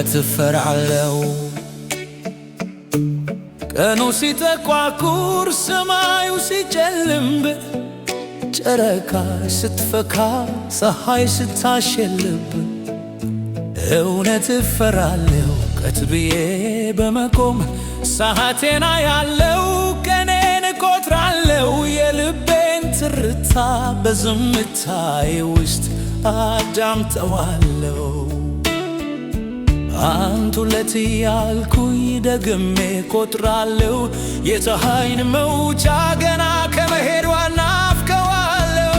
እውነት እፈራለሁ። ቀኑ ሲጠቋቁር፣ ሰማዩ ሲጨልም፣ ጨረቃ ስትፈካ፣ ፀሐይ ስታሸልብ፣ እውነት እፈራለሁ። ቀጥ ብዬ በመቆም ሰዓቴን አያለው፣ ቀኔን እቆጥራለሁ፣ የልቤን ትርታ በዝምታዬ ውስጥ አዳምጠዋለሁ። አንድ ሁለት እያልኩኝ ደግሜ እቆጥራለሁ። የፀሐይን መውጫ ገና ከመሄዷ ናፍቀዋለሁ።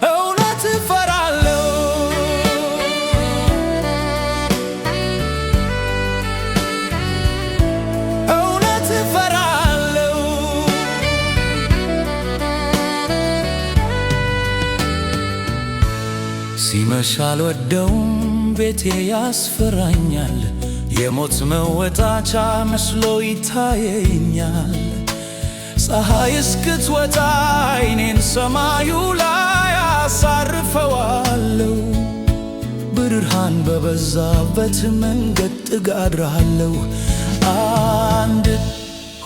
እውነት እፈራለሁ። እውነት እፈራለሁ። ሲመሽ አልወደውም፣ ቤቴ ያስፈራኛል። የሞት መወጣጫ መስሎ ይታየኛል። ፀሐይ እስክትወጣ አይኔን ሰማዩ ላይ አሳርፈዋለሁ። ብርሃን በበዛበት መንገድ ጥግ አድራለሁ። አንድ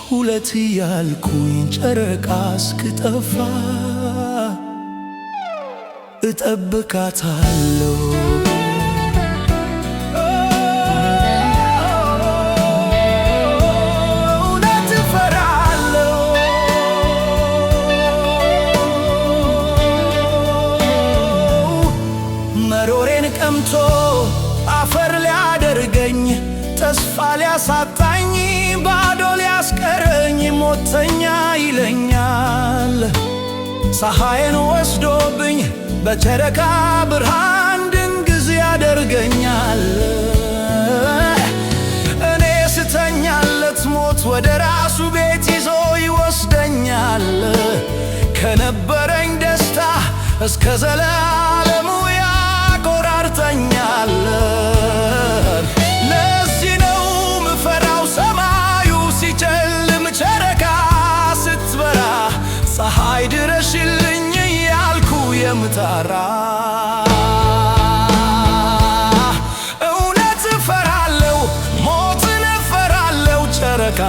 ሁለት እያልኩኝ ጨረቃ እስክጠፋ እጠብቃታለሁ። እውነት እፈራለሁ። መሮሬን ቀምቶ አፈር ሊያደርገኝ፣ ተስፋ ሊያሳጣኝ፣ ባዶ ሊያስቀረኝ ሞተኛ ይለኛል። ፀሐይን ወስዶብኝ በጨረቃ ብርሃን ድንግዝ ያደርገኛል። እኔ ስተኛለት ሞት ወደ ራሱ ቤት ይዞ ይወስደኛል። ከነበረኝ ደስታ እስከ ዘላለሙ ያቆራርጠኛል። ለዚህ ነው ምፈራው ሰማዩ ሲጨልም፣ ጨረቃ ስትበራ፣ ፀሐይ ድረሽልኝ እያልኩ የምጠራ። እውነት እፈራለሁ፣ ሞትን እፈራለሁ። ጨረቃ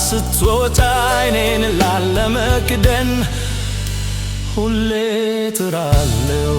ስትወጣ አይኔን ላለመክደን ሁሌ ጥራለሁ።